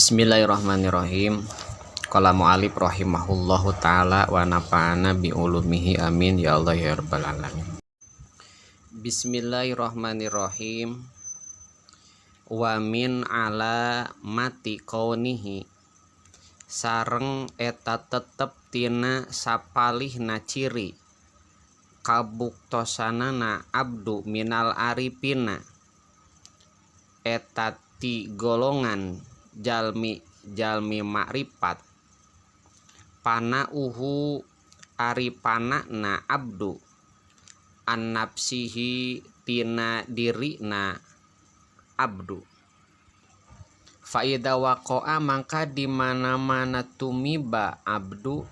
Bismillahirrahmanirrahim. Qala mu'allif rahimahullahu taala wa nafa'ana bi ulumihi, amin ya Allah ya rabbal alamin. Bismillahirrahmanirrahim. Wa min alamati kaunihi, sareng eta tetep tina sapalihna ciri kabuktosanana abdu, minal arifina, eta ti golongan jalmi jalmi makrifat, fanauhu, ari fanana abdu, an nafsihi, tina dirina abdu. Faidza waqa'a, mangka di mana-mana tumiba abdu,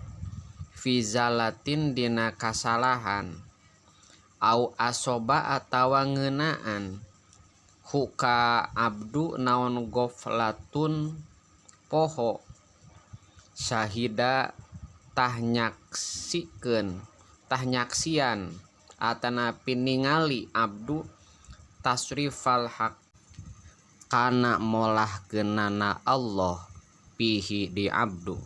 fi zallatin, dina kasalahan, au asoba, atawa ngeunaan hu ka abdu naon ghaflatun, poho, syahida, tah nyaksikeun, tah nyaksian atanapi ningali abdu, tasrifal haq, kana molahkeunana Allah, fihi, di abdu,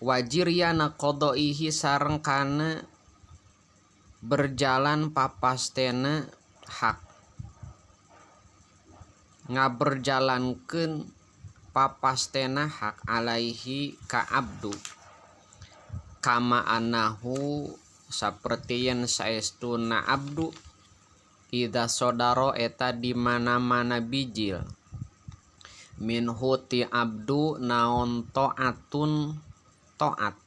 wajiryana qadaihi, sareng kana berjalan papastena hak, ngaberjalankeun papastena hak, alaihi, ka abdu, kama annahu, saperti yen saestuna abdu, idza sodaro, eta di mana-mana bijil, minhu, ti abdu, naon taatun, taat,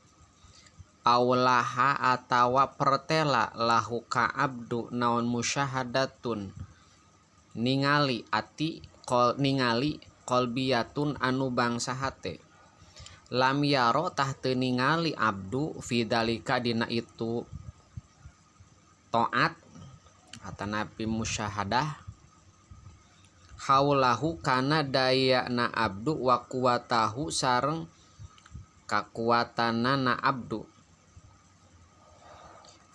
aw laha, atawa pertela, lahu, ka abdu, naon musyahadatun, ningali ati kol, ningali qalbiyatun, anu bangsa hate, lam yaro, tah teu ningali abdu, fidzalika, dina itu taat atanapi musyahadah, haulahu, kana dayana abdu, wa quwwatahu, sareng kakuatanana abdu.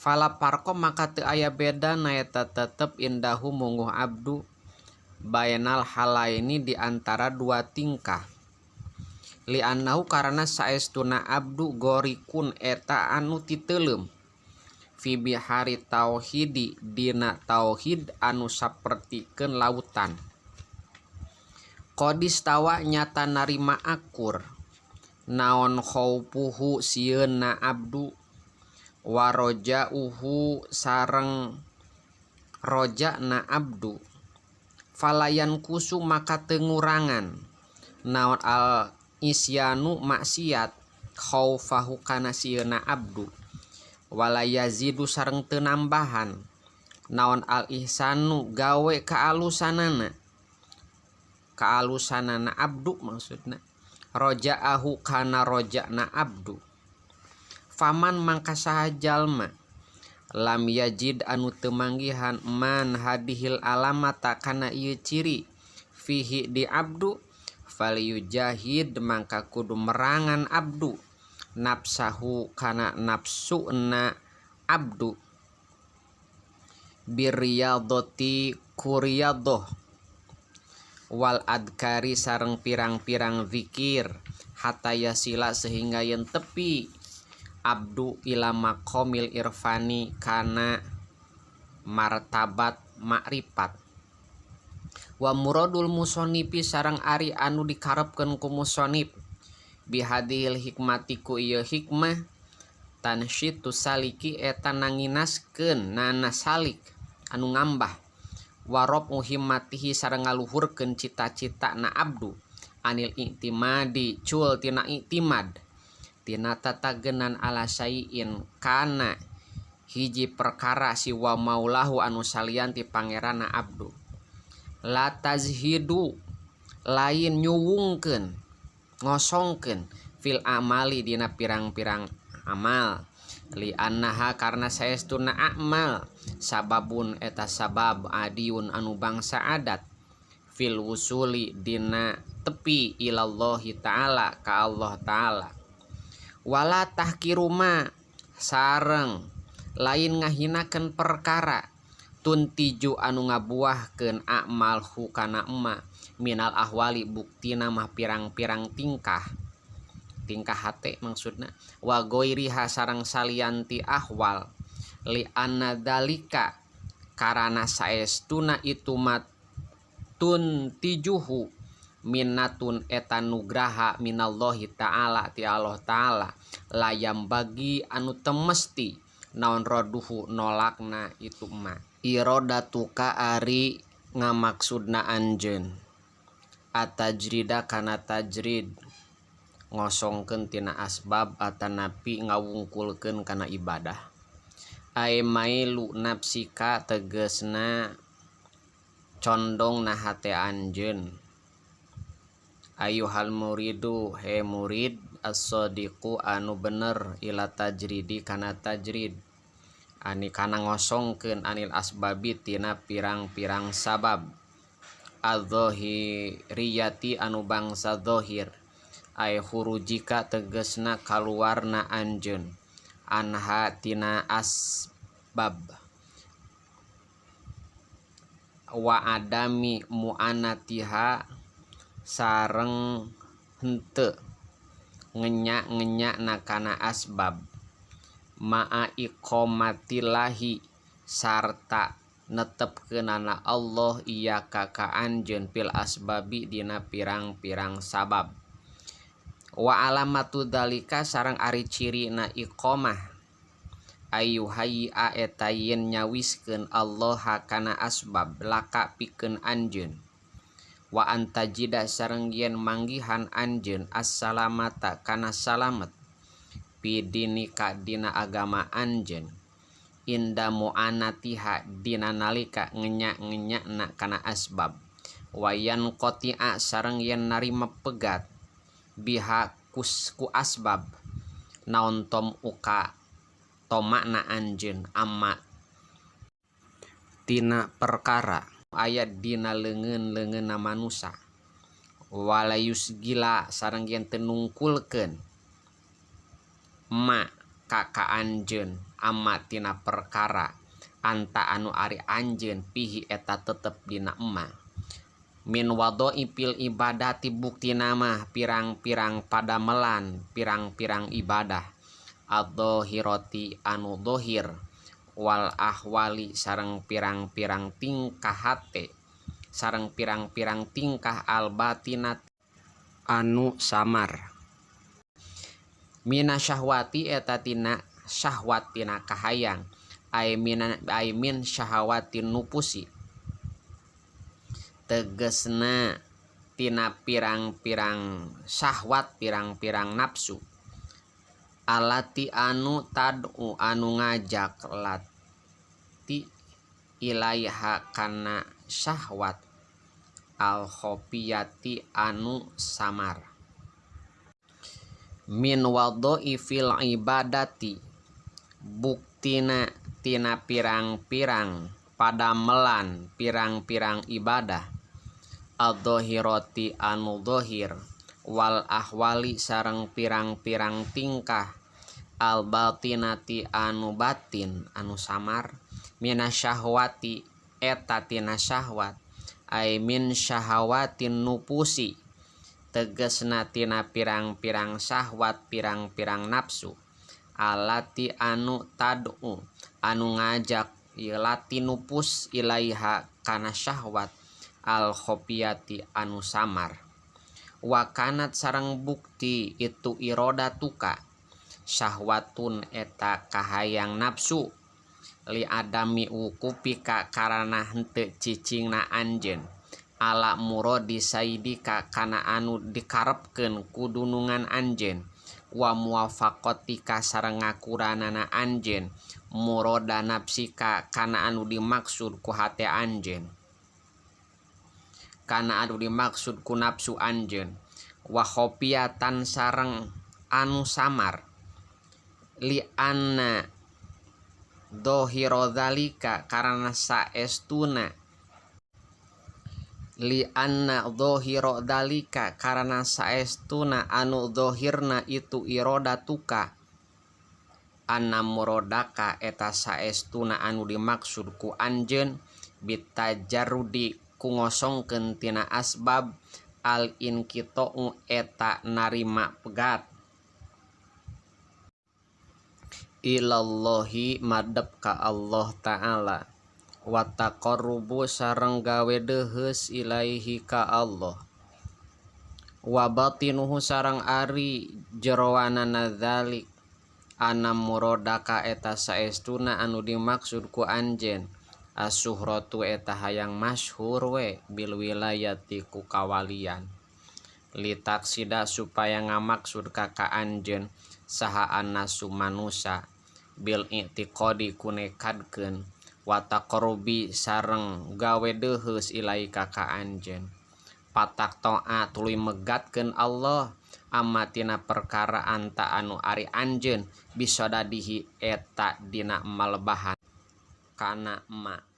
Fala farqa, maka teu aya beda na eta tetep, indahu, mungguh abdu, bainal halaini, di antara dua tingkah, li'annahu, karena saestuna abdu, ghariqun, eta anu titeuleum, fi bihari tauhidi, dina tauhid anu sapertikeun lautan, qadistawa, nyata narima akur naon khaufuhu, sieunna abdu, warojauhu, sareng rojana abdu. Fala yanqusu, maka teu ngurangan naon al isyanu, maksiat, khaufahu, kana sieunna abdu, wala yazidu, sareng teu nambahan naon al ihsanu, gawe kaalusanana, kaalusanana abdu maksudna, rojaahu, kana rojana abdu. Faman, mangka saha jalma, lam yajid, anu teu manggihan man hadihil alamata, kana ieu ciri, fihi, di abdu, falyujahid, mangka kudu merangan abdu, nafsahu, kana nafsuna abdu, birriyadhati, ku riyadhah, wal adzkari, sareng pirang-pirang zikir, hatta yasila, sehingga yen tepi abdu, ila maqamil irfani, kana martabat makrifat. Wa muradul musonnifi, sareng ari anu dikarepkeun ku musonif, bihadihil hikmati, ku ieu hikmah, tansyitu saliki, eta nanginaskeun nana salik anu ngambah, wa raf'u himmatihi, sareng ngaluhurkeun cita-cita na abdu, anil i'timadi, cul tina i'timad, tina tatagenan, ala syai'in, kana hiji perkara, siwa maulahu, anu salian ti pangeranna abdu. La tazhidu, lain nyuwungkeun, ngosongkeun, fil amali, dina pirang-pirang amal, li annaha, karena saestuna amal, sababun, eta sabab, adiun, anu bangsa adat, fil wusuli, dina tepi, ilallahi ta'ala, ka Allah ta'ala. Wala tahqiruma, sareng lain ngahinakeun perkara, Tuntiju anu ngabuahkeun a'mal hu kana emma minal ahwali, buktina mah pirang-pirang tingkah, tingkah hate maksudna, wa ghairiha sareng salian ti ahwal. Li anna dzalika karana saestuna itu ma tuntijuhu minnatun eta nugraha minallahi ta'ala ti Allah ta'ala, la yanbaghi anu teu mesti naon radduhu nolakna itu ma. Irodatuka ari ngamaksudna anjeun atajrida kana tajrid, ngosongkeun tina asbab atanapi ngawungkulkeun kana ibadah, ay mailu nafsika tegesna condong na hate anjeun, ayyuhal muridu he murid, as-sadiqu anu bener, ila tajridi kana tajrid ani kana ngosongkeun anil asbabi tina pirang-pirang sabab, adzahiriyati anu bangsa zahir, ay khurujika tegesna kaluarna anjeun anha tina asbab, wa adami mu'anatiha sareng henteu ngenya-ngenyana kana asbab, ma'a iqamatillahi sarta netepkeunana Allah iyyaka ka anjeun fil asbabi dina pirang-pirang sabab. Wa alamatu dzalika sareng ari cirina iqamah, ayyuhayyi'a eta yen nyawiskeun Allah kana asbab laka pikeun anjeun, wa antajida sareng yen manggihan anjeun assalamata kana salamet fi dinika dina agama anjeun inda mu'anatiha dina nalika ngenya-ngenyana kana asbab, wa yanqati'a sareng yen narima pegat biha ku asbab naon tom'uka tomakna anjeun amma tina perkara aya dina leungeun-leungeunna manusa, wala yusgila sareng yen teu nungkulkeun ma ka anjeun amma tina perkara anta anu ari anjeun fihi eta tetep dina emma min wadhaifil ibadati, buktina mah pirang-pirang padamelan pirang-pirang ibadah adzahirati anu zahir, wal ahwali sareng pirang-pirang tingkah hate sareng pirang-pirang tingkah al batinat anu samar, mina syahwati eta tina syahwat, tina kahayang, ay ay min syahawatin nufusi tegesna tina pirang-pirang syahwat, pirang-pirang nafsu, allati anu tad'u anu ngajak lati ilaiha kana syahwat al khafiyati anu samar, min wadhaifil ibadati buktina tina pirang-pirang padamelan pirang-pirang ibadah adzahirati anu zahir, wal ahwali sareng pirang-pirang tingkah al batinati anu batin, anu samar, minasyahwati eta tina syahwat, ay min syahawatin nufusi tegesna tina pirang-pirang syahwat, pirang-pirang nafsu, allati anu tad'u anu ngajak ieu lati nufus ilaiha kana syahwat al khafiyati anu samar. Wa kanat sareng bukti itu irodatuka syahwatun eta kahayang nafsu, li adami wukufika karana henteu cicingna anjeun ala muradi sayyidika kana anu dikarepkeun ku dunungan anjeun, wa muwafaqatika sareng ngakuranana anjeun murada nafsika kana anu dimaksud ku hate anjeun, kana anu dimaksud ku nafsu anjeun, wa khafiyatan sareng anu samar, li anna dhahira dzalika karana saestuna, li anna dhahira dzalika karana saestuna anu dhahirna itu irodatuka. Anna murodaka eta saestuna anu dimaksud ku anjeun bitajarrudi ku ngosongkeun tina asbab al inqita'u eta narima pegat ilallahi madep ka Allah Ta'ala wa taqarrubu sareng gawe deuheus ilaihi ka Allah wa batinuhu sareng ari jeroanana dzalik anna murodaka eta saestuna anu dimaksud ku anjeun asyuhratu eta hayang masyhur we bil wilayati ku kawalian litaksida supaya ngamaksud ka ka anjeun saha annasu manusa bil i'tiqadi ku nekadkeun wa taqarrubi sareng gawe deuheus ilaika ka anjeun pataqtha'a tuluy megatkeun Allah amma tina perkara anta anu ari anjeun bisodadihi eta dina malebahan kana ma.